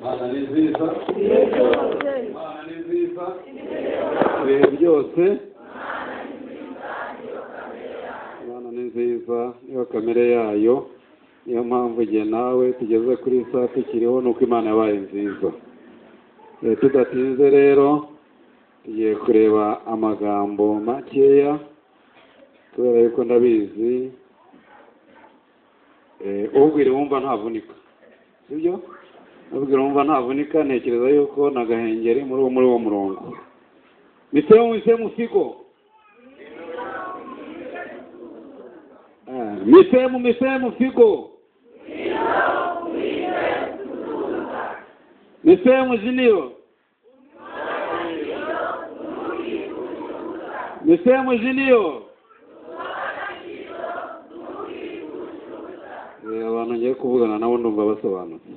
Imana ni nziza, Imana ni nziza ibihe byose. Imana ni nziza niyo kamere yayo, niyo mpamvu igihe nawe tugeze kuri saa tukiriho nuko Imana yabaye nziza. Tudatinze rero tugiye kureba amagambo makeya kubera yuko ndabizi ubwira wumva ntavunika, sibyo? Ubwira wumva ntavunika, ntekereza yuko na Gahengeri muri uwo murongo. Misemu misemu figo, misemu misemu figo, misemu jiniyo, misemu jiniyo. Abantu ngiye kuvugana nabo ndumva basobanutse.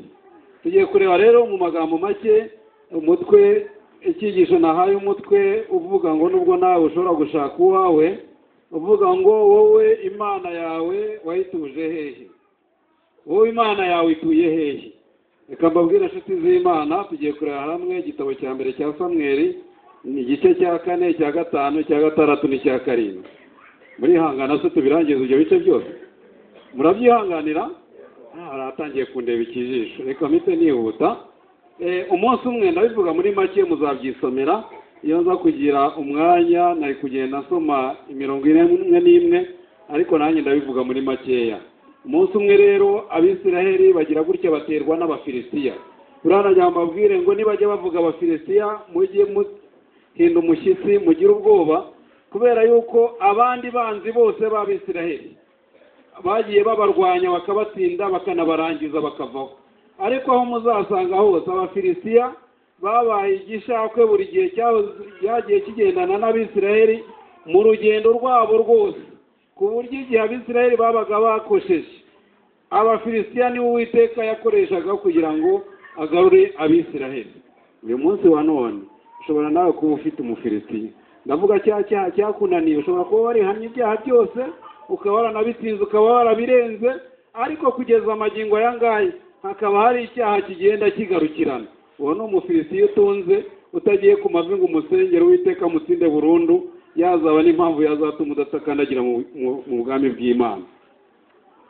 Tugiye kureba rero mu magambo make umutwe, icyigisho nahaye umutwe uvuga ngo nubwo nawe ushobora gushaka uwawe, uvuga ngo wowe Imana yawe wayituje hehe? Wowe Imana yawe ituye hehe? Reka mbabwire inshuti z'Imana, tugiye kureba hamwe igitabo cya mbere cya Samweli, ni igice cya 4, cya 5, cya 6 n'icya 7. Murihangana se tubirangize ibyo bice byose? Murabyihanganira? Haratangiye kundeba ikijisho, reka mpite nihuta. Umunsi umwe ndabivuga muri make muzabyisomera, iyo nza kugira umwanya nari kugenda nsoma imirongo imwe n'imwe, ariko nanjye ndabivuga muri makeya. Umunsi umwe rero Abisiraheli bagira gutya baterwa n'Abafilisitiya. Burana mbabwire ngo nibajya bavuga Abafilisitiya mujye muhinda umushyitsi, mugire ubwoba, kubera yuko abandi banzi bose b'Abisiraheli bagiye babarwanya bakabatsinda bakanabarangiza bakavaho. Ariko aho muzasanga hose Abafilisitiya babaye igishakwe buri gihe cyagiye kigendana n'Abisiraheli mu rugendo rwabo rwose, ku buryo igihe Abisiraheli babaga bakosheje Abafilisitiya niwe Uwiteka yakoreshaga kugira ngo agarure Abisiraheli. Uyu munsi wa none ushobora nawe kuba ufite Umufilisitiya. Ndavuga cya cyaha cyakunaniye, ushobora kuba warihamye ibyaha byose ukaba waranabitsinze ukaba warabirenze, ariko kugeza amagingo aya ngaya hakaba hari icyaha kigenda kigarukirana. Uwo ni Umufilisitiya utunze utagiye ku mavi ngo umusengere Uwiteka mutsinde burundu, yazaba n'impamvu yazatuma udasakandagira mu bwami bw'Imana.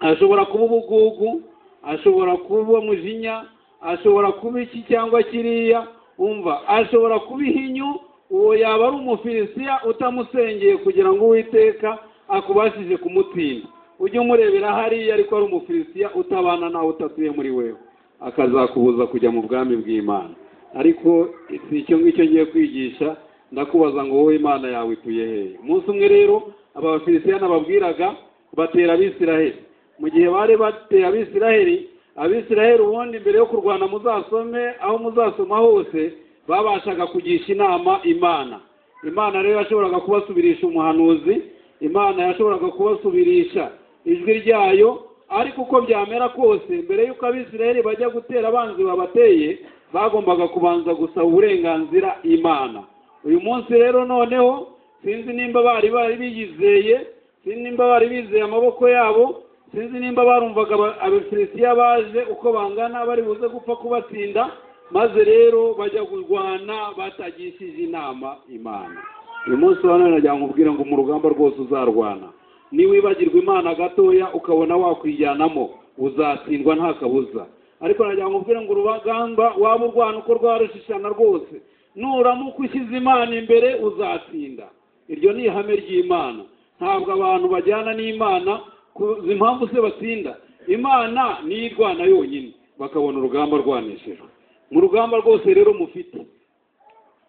Ashobora kuba ubugugu, ashobora kuba mujinya, ashobora kuba iki cyangwa kiriya, umva ashobora kuba ihinyu. Uwo yaba ari Umufilisitiya utamusengeye kugira ngo Uwiteka akubashije kumutsinda. Ujye umurebera hariya, ariko ari Umufilisitiya utabana nawe, utatuye muri wewe, akazakubuza kujya mu bwami bw'Imana. Ariko si icyo ngicyo ngiye kwigisha, ndakubaza ngo wowe Imana yawe ituye hehe? Umunsi umwe rero Abafilisitiya nababwiraga batera Abisiraheli. Mu gihe bari bateye Abisiraheli, Abisiraheli ubundi mbere yo kurwana muzasome aho muzasoma hose babashaga kugisha inama Imana. Imana rero yashoboraga kubasubirisha umuhanuzi, Imana yashoboraga kubasubirisha ijwi ryayo, ariko uko byamera kose mbere y'uko Abisiraheli bajya gutera abanzi babateye bagombaga kubanza gusaba uburenganzira Imana. Uyu munsi rero noneho sinzi nimba bari biyizeye, sinzi nimba bari bizeye amaboko yabo, sinzi nimba barumvaga Abafilisitiya baje uko bangana bari buze gupfa kubatsinda, maze rero bajya kurwana batagishije inama Imana. Uyu munsi wa none nagira ngo nkubwire ngo mu rugamba rwose uzarwana, niwibagirwa Imana gatoya ukabona wakwijyanamo uzatsindwa nta kabuza. Ariko nagira ngo nkubwire ngo urugamba waba urwana uko rwarushishana rwose, nuramuka ushyize Imana imbere uzatsinda. Iryo ni ihame ry'Imana. Ntabwo abantu bajyana n'Imana kuzi impamvu se batsinda. Imana niyo irwana yonyine, bakabona urugamba rwaneshejwe. Mu rugamba rwose rero mufite,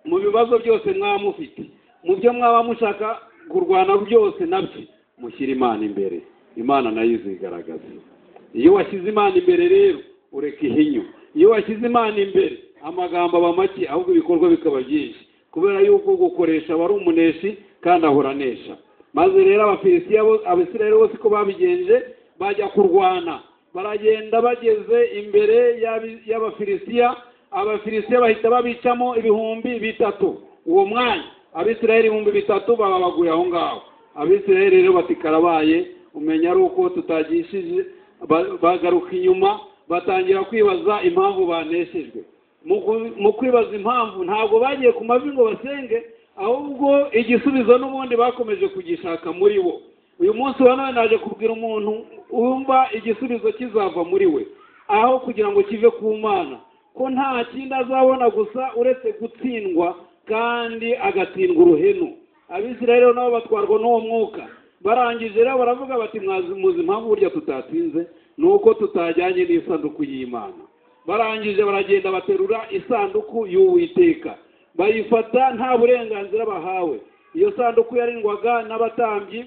mu bibazo byose mwaba mufite, mu byo mwaba mushaka kurwana byose nabyo mushyira Imana imbere, Imana nayo izigaragaza. Iyo washyize Imana imbere rero ureka ihinyu. Iyo washyize Imana imbere amagambo aba make, ahubwo ibikorwa bikaba byinshi, kubera yuko gukoresha aba ari umuneshi kandi ahora anesha. Maze rero Abafilisitiya Abisiraheli bose ko babigenje bajya kurwana, baragenda bageze imbere y'Abafilisitiya, Abafilisitiya bahita babicamo 3000 uwo mwanya. Abisiraheli 3000 baba baguye aho ngaho. Abisiraheli rero bati karabaye, umenya ari uko tutagishije, bagaruka inyuma batangira kwibaza impamvu baneshejwe. Mu kwibaza impamvu, ntabwo bagiye ku mavi ngo basenge, ahubwo igisubizo n'ubundi bakomeje kugishaka muri bo. Uyu munsi wa none naje kubwira umuntu wumva igisubizo kizava muri we, aho kugira ngo kive ku Mana, ko nta kindi azabona gusa uretse gutsindwa, kandi agatsindwa uruhenu. Abisirayeli nabo batwarwa n'uwo mwuka. Barangije rero baravuga bati muzi impamvu burya tutatsinze, ni uko tutajyanye n'isanduku y'Imana. Barangije baragenda baterura isanduku y'Uwiteka, bayifata nta burenganzira bahawe. Iyo sanduku yarindwaga n'abatambyi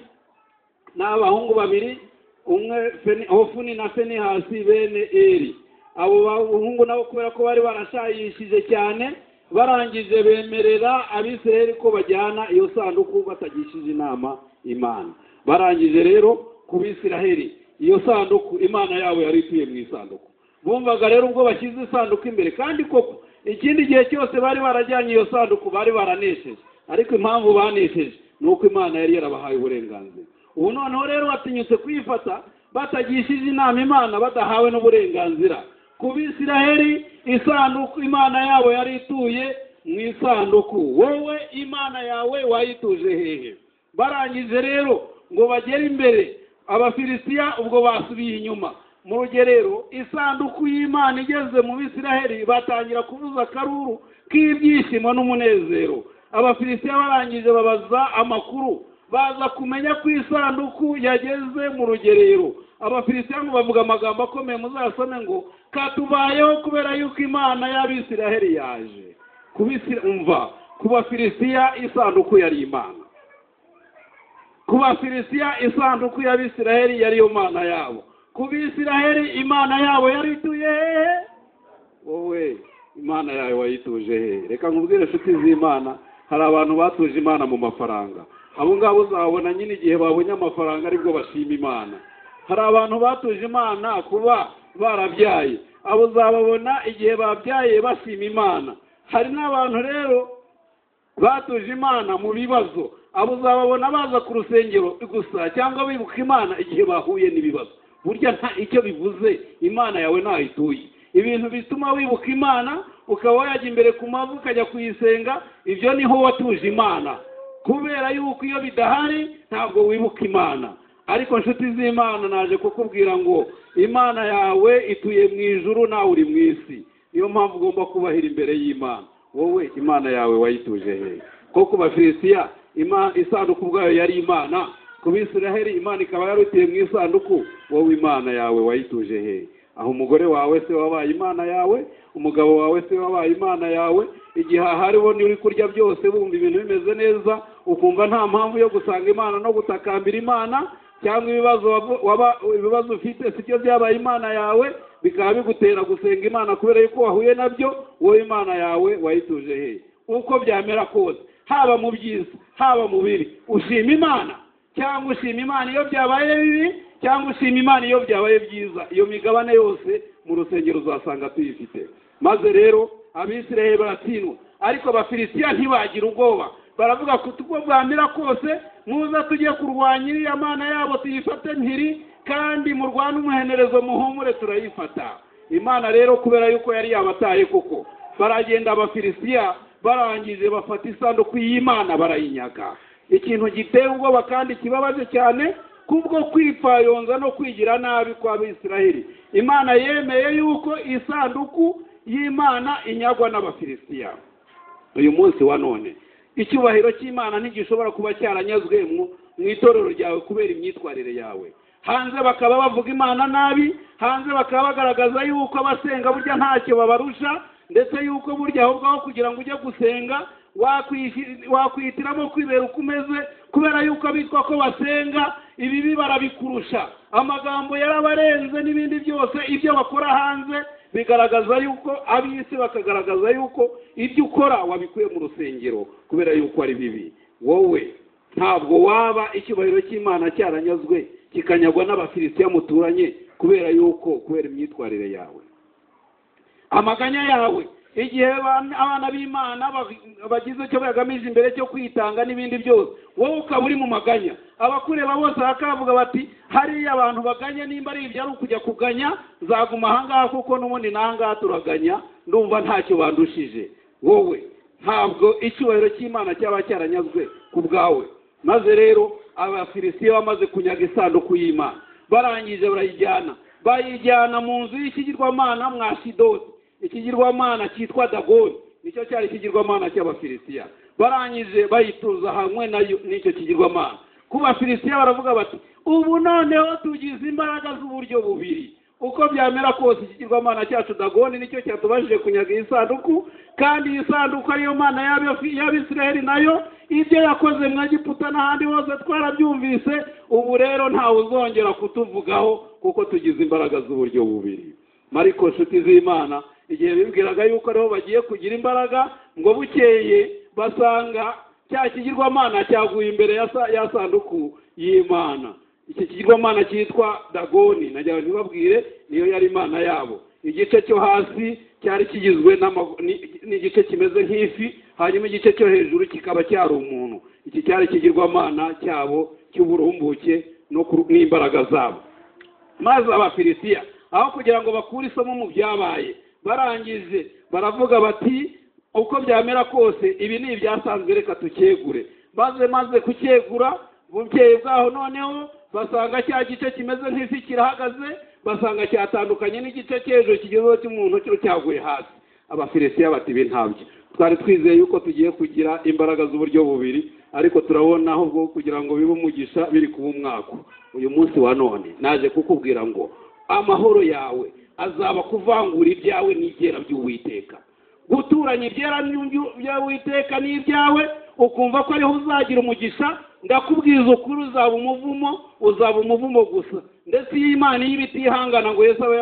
n'abahungu babiri, umwe Hofuni na Fenehasi bene Eli. Abo bahungu nabo kubera ko bari barashayishije cyane, barangije bemerera Abisirayeli ko bajyana iyo sanduku batagishije inama Imana. Barangije rero ku Bisirayeli iyo sanduku Imana yabo yari ituye mu isanduku. Bumvaga rero ubwo bashyize isanduku imbere, kandi koko ikindi gihe cyose bari barajyanye iyo sanduku bari baranesheje, ariko impamvu banesheje ni uko Imana yari yarabahaye uburenganzira. Ubu noneho rero batinyutse kuyifata batagishije inama Imana, badahawe n'uburenganzira. Ku Bisirayeli isanduku Imana yabo yari ituye mu isanduku, wowe Imana yawe wayituje hehe? Barangije rero ngo bagere imbere, Abafilisitiya ubwo basubiye inyuma. Mu rugerero isanduku y'Imana igeze mu Bisirayeli, batangira kuvuza akaruru k'ibyishimo n'umunezero. Abafilisitiya barangije babaza amakuru, baza kumenya ko isanduku yageze mu rugerero. Abafilisitiya ngo bavuga amagambo akomeye, muzasome ngo katubayeho kubera yuko Imana y'Abisirayeli yaje. Umva, ku Bafilisitiya isanduku yari Imana, ku Bafilisitiya isanduku y'Abisirayeli yari yo Mana yabo. Ku Bisirayeli Imana yabo yari ituye hehe? Wowe Imana yawe wayituje hehe? Reka nkubwire inshuti z'Imana, hari abantu batuje Imana mu mafaranga. Abo ngabo uzabona nyine igihe babonye amafaranga aribwo bashima Imana. Hari abantu batuje Imana kuba barabyaye, abo uzababona igihe babyaye bashima Imana. Hari n'abantu rero batuje Imana mu bibazo, abo uzababona baza ku rusengero gusa cyangwa bibuka Imana igihe bahuye n'ibibazo. Burya nta icyo bivuze, Imana yawe ntaho ituye. Ibintu bituma wibuka Imana ukaba wajya imbere ku mavi ukajya kuyisenga, ibyo niho watuje Imana. Kubera yuko iyo bidahari ntabwo wibuka Imana. Ariko nshuti z'Imana, naje kukubwira ngo Imana yawe ituye mu ijuru, nawe uri mu isi. Niyo mpamvu ugomba kubahira imbere y'Imana. Wowe Imana yawe wayituje hehe? Ko ku Bafilisitiya isanduku ubwayo yari Imana, ku Bisirayeli Imana ikaba yarutiye mu isanduku, wowe Imana yawe wayituje hehe? Aho umugore wawe se wabaye Imana yawe, umugabo wawe se wabaye Imana yawe? Igihe hariho ni uri kurya byose bumva ibintu bimeze neza, ukumva nta mpamvu yo gusanga Imana no gutakambira Imana, cyangwa ibibazo ufite sibyo byabaye Imana yawe, bikaba bigutera gusenga Imana kubera yuko wahuye nabyo, wowe Imana yawe wayituje hehe? Uko byamera kose, haba mu byiza haba mu bibi, ushima Imana cyangwa ushima Imana iyo byabaye bibi, cyangwa ushima Imana iyo byabaye byiza. Iyo migabane yose mu rusengero uzasanga tuyifite. Maze rero Abisirayeli baratsindwa, ariko Abafilisitiya ntibagira ubwoba. Baravuga kuti uko bwamera kose muza tujye kurwanya iriya Mana yabo tuyifate mpiri, kandi murwane umuhenerezo muhumure turayifata. Imana rero kubera yuko yari yabataye koko, baragenda Abafilisitiya barangije bafata isanduku y'Imana barayinyaga. Ikintu giteye ubwoba kandi kibabaje cyane, kubwo kwipfayonza no kwigira nabi kw'Abisirayeli, Imana yemeye yuko isanduku y'Imana inyagwa n'Abafilisitiya. Uyu munsi wa none icyubahiro cy'Imana ntigishobora kuba cyaranyazwe mu itorero ryawe kubera imyitwarire yawe. Hanze bakaba bavuga Imana nabi, hanze bakaba bagaragaza yuko abasenga burya ntacyo babarusha, ndetse yuko burya ahubwo aho kugira ngo ujye gusenga wakwihitiramo kwibera uko umeze, kubera yuko abitwa ko basenga ibibi barabikurusha. Amagambo yarabarenze n'ibindi byose, ibyo bakora hanze bigaragaza yuko ab'isi bakagaragaza yuko ibyo ukora wabikuye mu rusengero kubera yuko ari bibi. Wowe ntabwo waba icyubahiro cy'Imana cyaranyazwe kikanyagwa n'Abafilisitiya muturanye kubera yuko kubera imyitwarire yawe, amaganya yawe. Igihe abana b'Imana bagize icyo bagamije imbere cyo kwitanga n'ibindi byose, wowe ukaba uri mu maganya, abakureba bose bakavuga bati hariya abantu baganya, nimba ari ibyo ari ukujya kuganya nzaguma ahangaha kuko n'ubundi n'ahangaha turaganya, ndumva ntacyo bandushije. Wowe ntabwo icyubahiro cy'Imana cyaba cyaranyazwe ku bwawe. Maze rero Abafilisitiya bamaze kunyaga isanduku y'Imana, barangije barayijyana, bayijyana mu nzu y'ikigirwamana mwa Ashidodi, ikigirwamana cyitwa Dagoni, nicyo cyari ikigirwamana cy'Abafilisitiya. Barangije bayituza hamwe nayo n'icyo kigirwamana. Ku Bafilisitiya baravuga bati ubu noneho tugize imbaraga z'uburyo bubiri, uko byamera kose ikigirwamana cyacu Dagoni nicyo cyatubashije kunyaga iyi sanduku, kandi iyi sanduku ariyo mana y'Abisirayeli, nayo ibyo yakoze mu Egiputa n'ahandi hose twarabyumvise, ubu rero ntawe uzongera kutuvugaho kuko tugize imbaraga z'uburyo bubiri. Mariko nshuti z'Imana, igihe bibwiraga yuko ariho bagiye kugira imbaraga, ngo bukeye basanga cya kigirwamana cyaguye imbere ya sanduku y'Imana. Iki kigirwamana cyitwa Dagoni, nagira ntibabwire niyo yari imana yabo. Igice cyo hasi cyari kigizwe n'igice kimeze nk'ifi, hanyuma igice cyo hejuru kikaba cyari umuntu. Iki cyari ikigirwamana cyabo cy'uburumbuke n'imbaraga zabo. Maze Abafilisitiya aho kugira ngo bakure isomo mu byabaye, barangije baravuga bati uko byamera kose ibi ni ibyasanzwe, reka tukegure. Maze kucyegura, bukeye bwaho noneho basanga cya gice kimeze nk'ifi kirahagaze, basanga cyatandukanye n'igice cy'ejo kigezweho cy'umuntu cyo cyaguye hasi. Abafilisitiya bati ibi ntabyo, twari twizeye yuko tugiye kugira imbaraga z'uburyo bubiri, ariko turabona ahubwo kugira ngo bibe umugisha biri kuba umwaka. Uyu munsi wa none naje kukubwira ngo amahoro yawe azaba kuvangura ibyawe n'ibyera by'Uwiteka, guturanya ibyera by'Uwiteka n'ibyawe, ukumva ko ariho uzagira umugisha. Ndakubwiza ukuri, uzaba umuvumo, uzaba umuvumo gusa. Ndetse iyo Imana iyo itihangana ngo Yesu abe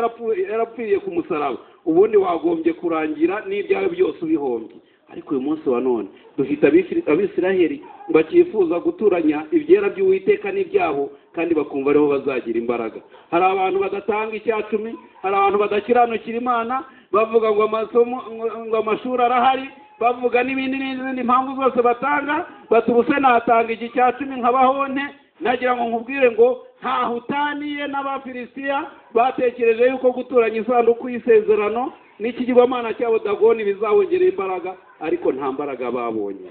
yarapfiriye ku musaraba, ubundi wagombye kurangira n'ibyawe byose ubihombye. Ariko uyu munsi wa none dufite Abisiraheli bakifuza guturanya ibyera by'Uwiteka n'ibyabo, kandi bakumva ariho bazagira imbaraga. Hari abantu badatanga icyacumi, hari abantu badakiranukira Imana, bavuga ngo amasomo, ngo amashuri arahari, bavuga n'ibindi n'izindi mpamvu zose batanga, batubuse natanga iki cyacumi nkabahonte. Nagira ngo nkubwire ngo ntaho utaniye n'Abafilisitiya batekereje yuko guturanya isanduku y'isezerano n'ikigirwamana cyabo Dagoni bizabongerera imbaraga, ariko nta mbaraga babonye.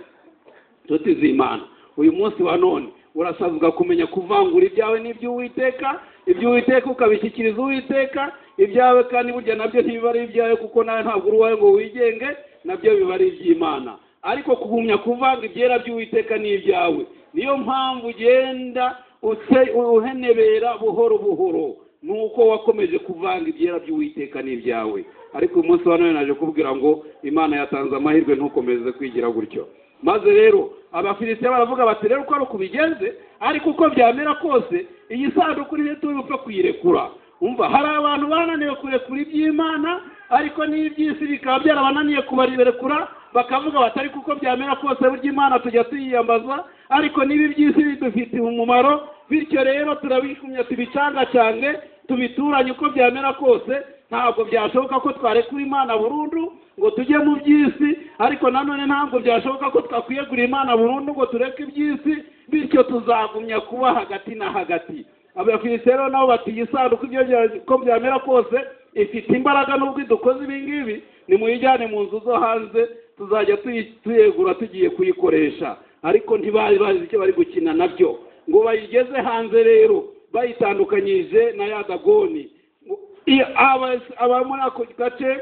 Nshuti z'Imana, uyu munsi wa none urasabwa kumenya kuvangura ibyawe n'iby'Uwiteka, iby'Uwiteka ukabishyikiriza Uwiteka, ibyawe kandi burya nabyo ntibiba ari ibyawe kuko nawe ntabwo uri uwawe ngo wigenge, nabyo biba ari iby'Imana. Ariko kugumya kuvanga ibyera by'Uwiteka n'ibyawe, niyo mpamvu ugenda uhenebera buhoro buhoro, nuko wakomeje kuvanga ibyera by'Uwiteka n'ibyawe. Ariko uyu munsi wa none naje kubwira ngo Imana yatanze amahirwe, ntukomeze kwigira gutyo. Maze rero Abafilisitiya baravuga bati rero uko ari ukubigenze, ariko uko byamera kose iyi sanduku ntitubipfe kuyirekura. Umva, hari abantu bananiwe kurekura iby'Imana, ariko n'iby'isi bikaba byarabananiye kubarekura, bakavuga bati ariko uko byamera kose burya Imana tujya tuyiyambaza, ariko niba iby'isi bidufitiye umumaro, bityo rero turabikumya tubicangacange tubituranye uko byamera kose. Ntabwo byashoboka ko twarekura Imana burundu ngo tujye mu by'isi, ariko nanone ntabwo byashoboka ko twakwiyegurira Imana burundu ngo tureke iby'isi, bityo tuzagumya kuba hagati na hagati. Abafilisitiya rero nabo bati iyi sanduku ibyo ko byamera kose ifite imbaraga, nubwo idukoze ibi ngibi, nimuyijyane mu nzu zo hanze tuzajya tuyegura tugiye kuyikoresha. Ariko ntibari bazi icyo bari gukina nabyo, ngo bayigeze hanze rero bayitandukanyije na ya Dagoni. Aba muri ako gace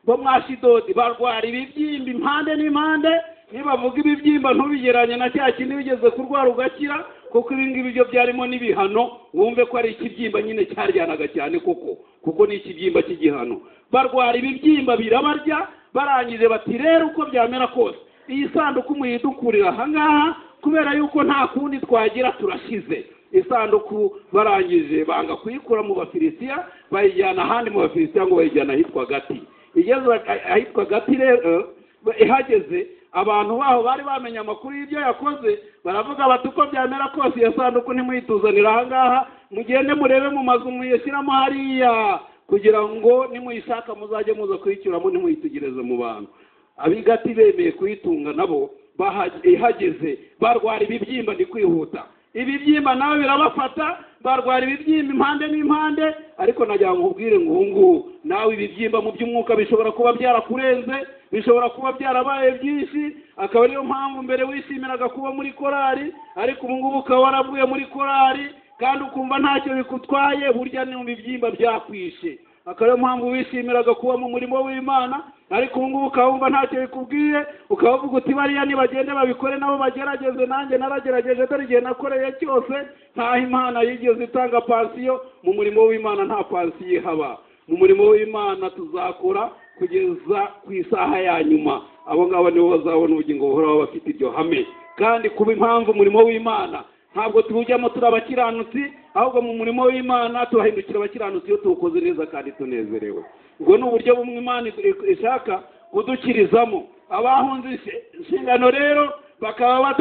bo mwa Ashidodi barwara ibibyimba impande n'impande. Nibavuga ibibyimba ntubigeranye na cya kindi wigeze kurwara ugakira, kuko ibi ngibi byo byarimo n'ibihano, wumve ko ari ikibyimba nyine cyaryanaga cyane koko, kuko ni ikibyimba cy'igihano. Barwara ibibyimba birabarya, barangije bati rero uko byamera kose iyi sanduku muyidukurira aha ngaha, kubera yuko nta kundi twagira turashize. Isanduku barangije banga kuyikura mu Bafilisitiya, bayijyana ahandi mu Bafilisitiya, ngo bayijyana ahitwa Gati. Igeze ahitwa Gati rero, ihageze abantu baho bari bamenye amakuru y'ibyo yakoze, baravuga bati uko byamera kose iyo sanduku ntimuyituzanira aha ngaha, mugende murebe mu mazu muyishyiramo hariya. Kugira ngo nimuyishaka muzajye muza kuyicyuramo, ntimuyitegereze mu bantu. Abigati bemeye kuyitunga nabo ihageze barwara ibibyimba. Ndi kwihuta. Ibibyimba nawe birabafata, barwara ibibyimba impande n'impande. Ariko nagira ngo nkubwire ngo ubu ngubu nawe ibibyimba mu by'umwuka bishobora kuba byarakurenze, bishobora kuba byarabaye byinshi, akaba ariyo mpamvu mbere wishimiraga kuba muri korari, ariko ubu ngubu ukaba waravuye muri korari kandi ukumva ntacyo bikutwaye. Burya ni mu bibyimba byakwishe. Akaba ariyo mpamvu wishimiraga kuba mu murimo w'Imana, ariko ubu ngubu ukaba wumva ntacyo bikubwiye, ukaba uvuga uti bariya nibagende babikore nabo bagerageze, nanjye naragerageje, dore igihe nakoreye cyose ntaho Imana yigeze itanga pansiyo. Mu murimo w'Imana nta pansiyo ihaba. Mu murimo w'Imana tuzakora kugeza ku isaha ya nyuma. Abo ngabo nibo bazabona ubugingo buhoraho, bafite iryo hame. Kandi kuba impamvu umurimo w'Imana ntabwo tuwujyamo turi abakiranutsi, ahubwo mu murimo w'Imana turahindukira abakiranutsi iyo tuwukoze neza kandi tunezerewe. Ubwo ni uburyo bumwe Imana ishaka kudukirizamo. Abahunze inshingano rero bakaba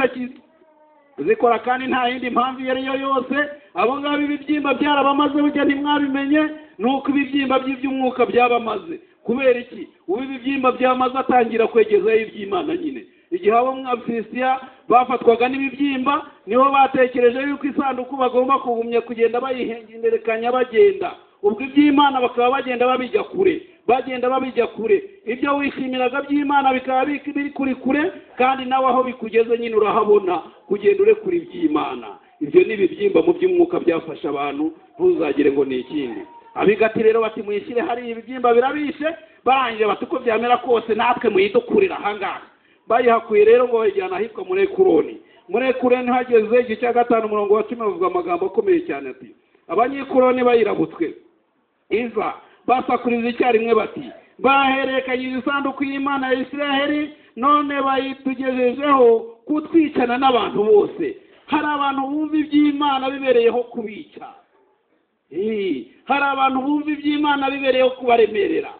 batakizikora kandi nta yindi mpamvu iyo ari yo yose. Abo ngabo ibibyimba byarabamaze, burya ntimwabimenye, ni uko ibibyimba by'iby'umwuka byabamaze. Kubera iki? Ubu ibibyimba byamaze atangira kwegezayo iby'Imana nyine. Igihe abo Mwafilisitiya bafatwaga n'ibibyimba, niho batekereje yuko isanduku bagomba kugumya kugenda bayihengerekanya bagenda, ubwo iby'Imana bakaba bagenda babijya kure, bagenda babijya kure. Ibyo wishimiraga by'Imana bikaba biri kuri kure, kandi nawe aho bikugeze nyine urahabona kugenda urekura iby'Imana. Ibyo ni ibibyimba mu by'umwuka byafasha abantu, ntuzagire ngo ni ikindi. Abigati rero bati muyishyire hari ibibyimba birabishe. Barangije bati uko byamera kose natwe muyidukurira ahangaha. Bayihakuye rero ngo bayijyana ahitwa muri Ekuroni. Muri Ekuroni hageze igice cya 5 umurongo wa 10 bavuga amagambo akomeye cyane ati Abanyekuroni bayirabutswe iza basakuriza icyarimwe bati baherekanyije isanduku y'Imana ya Isiraheli, none bayitugejejeho kutwicana n'abantu bose. Hari abantu bumva iby'Imana bibereyeho kubica. Hari abantu bumva iby'Imana bibereyeho kubaremerera.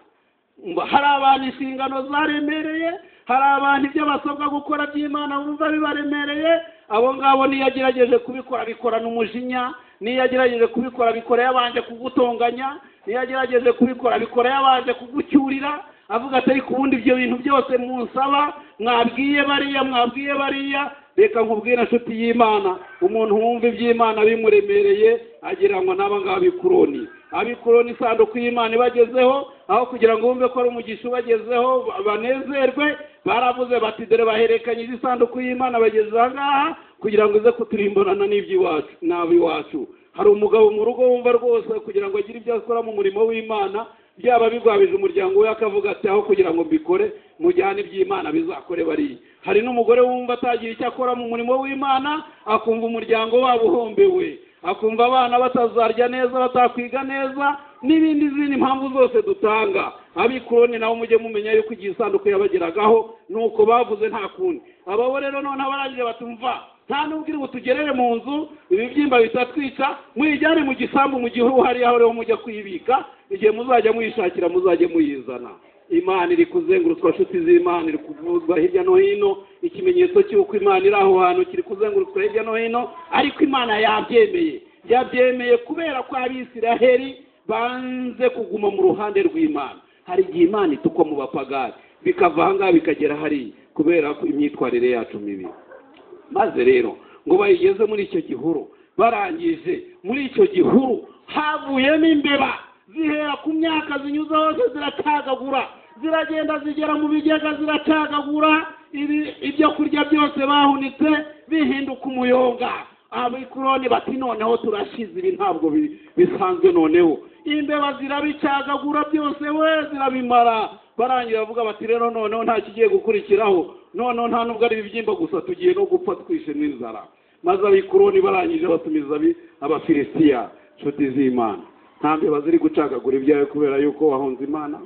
Hari abantu inshingano zaremereye, hari abantu ibyo basabwa gukora by'Imana bumva bibaremereye. Abo ngabo niyo agerageje kubikora bikorana umujinya, niyo agerageje kubikora bikora yabanje kugutonganya, niyo agerageje kubikora bikora yabanje kugucyurira, avuga ati ariko ubundi ibyo bintu byose munsaba mwabwiye bariya, mwabwiye bariya. Reka nkubwire nshuti y'Imana, umuntu wumva iby'Imana bimuremereye agira ngo n'aba ngaba Abikuroni. Abikuroni isanduku y'Imana ibagezeho, aho kugira ngo bumve ko ari umugisha ubagezeho banezerwe, baravuze bati dore baherekanyije isanduku y'Imana bageze aha ngaha kugira ngo ize kuturimburana n'iby'iwacu n'ab'iwacu. Hari umugabo mu rugo wumva rwose kugira ngo agire ibyo akora mu murimo w'Imana byaba bigwabije umuryango we, akavuga ati aho kugira ngo mbikore mujyane iby'Imana bizakore bariya. Hari n'umugore wumva atagira icyo akora mu murimo w'Imana, akumva umuryango wabo uhombewe, akumva abana batazarya neza, batakwiga neza, n'ibindi zindi mpamvu zose dutanga. Abikuroni nabo mujye mumenya yuko igihe isanduku yabageragaho nuko bavuze nta kundi. Ababo rero noneho barangije batumva nta nubwo iri butugerere mu nzu, ibibyimba bitatwica, muyijyane mu gisambu mu gihuru hariya aho rero mujya kuyibika, igihe muzajya muyishakira muzajye muyizana. Imana iri kuzengurutswa nshuti z'Imana, iri kuvuzwa hirya no hino, ikimenyetso cy'uko Imana iri aho hantu kiri kuzengurutswa hirya no hino. Ariko Imana yabyemeye, yabyemeye kubera ko Abisiraheli banze kuguma mu ruhande rw'Imana. Hari igihe Imana itukwa mu bapagani bikava aha ngaha bikagera hariya kubera ko imyitwarire yacu mibi. Maze rero ngo bayigeze muri icyo gihuru, barangije muri icyo gihuru havuyemo imbeba zihera ku myaka zinyuze hose ziracagagura, ziragenda zigera mu bigega ziracagagura, ibyo kurya byose bahunitse bihinduka umuyonga. Abikuroni bati noneho turashize, ibi ntabwo bisanzwe. Noneho imbeba zirabicagagura byose we zirabimara. Barangira bavuga bati rero noneho nta kigiye gukurikiraho, noneho nta nubwo ari ibibyimba gusa, tugiye no gupfa twishe n'inzara. Maze Abikuroni barangije batumiza Abafilisitiya. Nshuti z'Imana, nta mbeba ziri gucagagura ibyawe kubera yuko wahunze Imana.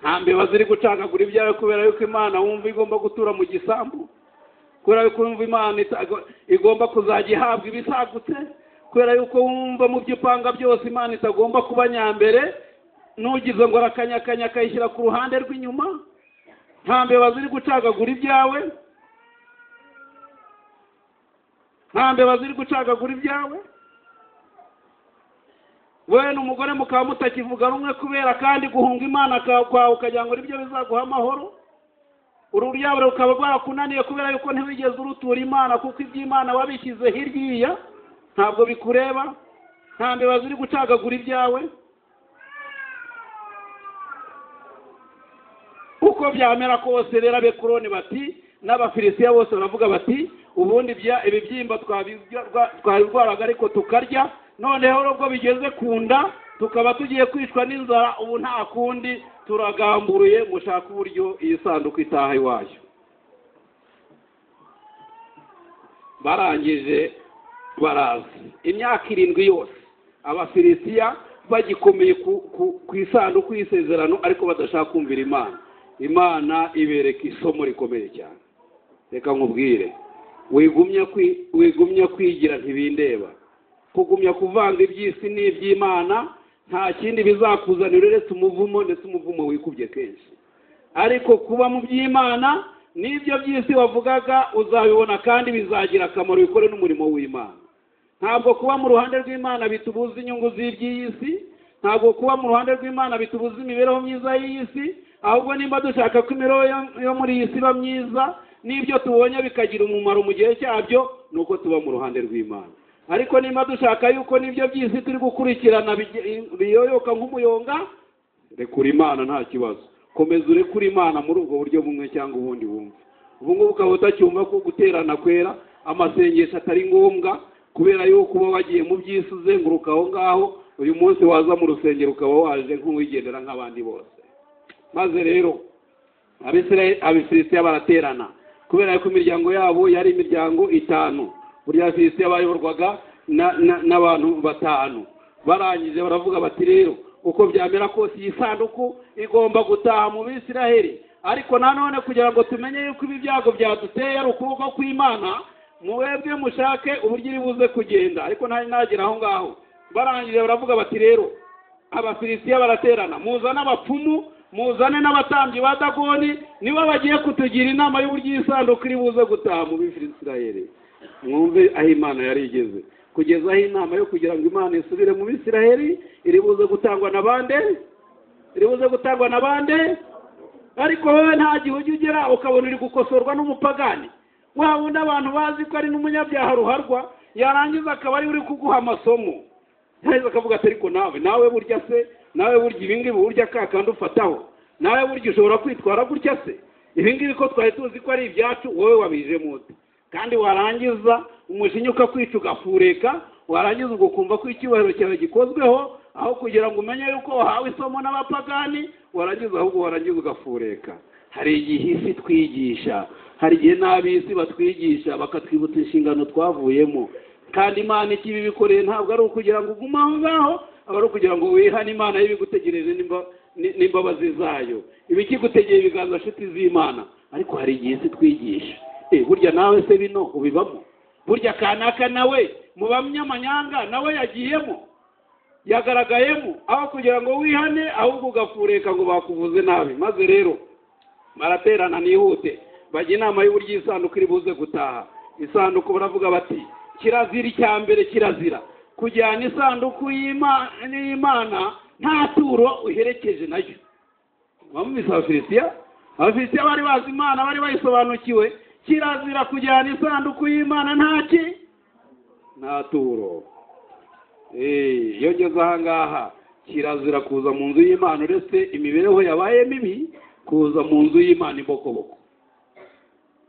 Nta mbeba ziri gucagagura ibyawe kubera yuko Imana wumva igomba gutura mu gisambu, kubera yuko wumva Imana igomba kuzajya ihabwa ibisagutse, kubera yuko wumva mu byo upanga byose Imana itagomba kuba nyambere, nugize ngo arakanyakanya akayishyira ku ruhande rw'inyuma. Nta mbeba ziri gucagagura ibyawe, nta mbeba ziri gucagagura ibyawe. Wowe n'umugore mukaba mutakivuga rumwe kubera kandi guhunga Imana kwawe ukagira ngo nibyo bizaguha amahoro. Ururyabo rukaba rwarakunaniye kubera yuko ntiwigeze urutura Imana, kuko iby'Imana wabishyize hirya, ntabwo bikureba, nta mbeba ziri gucagagura ibyawe. Uko byamera kose rero Abekuroni bati n'Abafilisitiya bose baravuga bati ubundi ibibyimba twabirwaraga ariko tukarya, noneho ubwo bigeze ku nda tukaba tugiye kwicwa n'inzara, ubu nta kundi, turagamburuye, mushaka uburyo iyi sanduku itaha iwayo. Barangije baraza imyaka 7 yose Abafilisitiya bagikomeye ku isanduku y'isezerano, ariko badashaka kumvira Imana. Imana ibereka isomo rikomeye cyane. Reka nkubwire, wigumya kwigira ntibindeba, kugumya kuvanga iby'isi n'iby'Imana nta kindi bizakuzanira uretse umuvumo, ndetse umuvumo wikubye kenshi. Ariko kuba mu by'Imana n'ibyo by'isi wavugaga uzabibona kandi bizagira akamaro, bikore n'umurimo w'Imana. Ntabwo kuba mu ruhande rw'Imana bitubuza inyungu z'iby'iyi si, ntabwo kuba mu ruhande rw'Imana bitubuza imibereho myiza y'iyi si, ahubwo nimba dushaka ko imibereho yo muri iyi si iba myiza n'ibyo tubonye bikagira umumaro mu gihe cyabyo, nuko tuba mu ruhande rw'Imana. Ariko nimba dushaka yuko n'ibyo by'isi turi gukurikirana biyoyoka nk'umuyonga, rekura Imana nta kibazo. Komeza urekure Imana muri ubwo buryo bumwe cyangwa ubundi wumva. Ubu ngubu ukaba utacyumva ko guterana kwera amasengesho atari ngombwa, kubera yuko uba wagiye mu by'isi uzenguruka aho ngaho, uyu munsi waza mu rusengero ukaba waje nk'uwigendera nk'abandi bose. Maze rero Abafilisitiya baraterana, kubera yuko imiryango yabo yari imiryango 5. Burya Abafilisitiya bayoborwaga n'abantu 5. Barangije baravuga bati rero uko byamera kose iyi sanduku igomba gutaha mu Bisiraheli, ariko nanone kugira ngo tumenye yuko ibi byago byaduteye ari ukuboko kw'Imana, mwebwe mushake uburyo iri buze kugenda. Ariko ntari nagera aho ngaho. Barangije baravuga bati rero Abafilisitiya baraterana, muzane abapfumu, muzane n'abatambyi ba Dagoni, nibo bagiye kutugira inama y'uburyo iyi sanduku iri buze gutaha mu Bisiraheli. Mwumve aho Imana yari igeze, kugeza aho inama yo kugira ngo Imana isubire mu Bisiraheli iri buze gutangwa na bande, iri buze gutangwa na bande. Ariko wowe nta gihe ujya ugera ukabona uri gukosorwa n'umupagani wa wundi abantu bazi ko ari n'umunyabyaha ruharwa, yarangiza akaba ari uri kuguha amasomo, yarangiza akavuga ati ariko nawe burya se, nawe burya ibi ngibi burya ka kandi ufataho, nawe burya ushobora kwitwara gutya se, ibi ngibi ko twari tuzi ko ari ibyacu, wowe wabijemo ute? Kandi warangiza umujinya ukakwica ugafureka, warangiza ugakumva ko icyubahiro cyawe gikozweho, aho kugira ngo umenye yuko wahawe isomo n'abapagani, warangiza ahubwo warangiza ugafureka. Hari igihe isi twigisha, hari igihe n'ab'isi batwigisha bakatwibutsa inshingano twavuyemo. Kandi Imana ikibibikoreye ntabwo ari ukugira ngo ugume aho ngaho, aba ari ukugira ngo wihane Imana y'ibigutegereje n'imbabazi zayo, ibikigutegeye ibiganza nshuti z'Imana. Ariko hari igihe isi twigisha, burya nawe se bino ubibamo, burya kanaka nawe mu bamnyamanyanga nawe yagiyemo, yagaragayemo, aho kugira ngo wihane ahubwo ugafureka ngo bakuvuze nabi. Maze rero baraterana nihute, bajya inama y'uburyo isanduku iri buze gutaha. Isanduku baravuga bati kirazira, icya mbere kirazira kujyana isanduku y'Imana nta turo uherekeje nayo. Bamwise Abafilisitiya, Abafilisitiya bari bazi Imana, bari bayisobanukiwe. Kirazira kujyana isanduku y'Imana nta ki, nta turo. Iyo ngeze aha ngaha, kirazira kuza mu nzu y'Imana uretse imibereho yabaye mibi, kuza mu nzu y'Imana imbokoboko.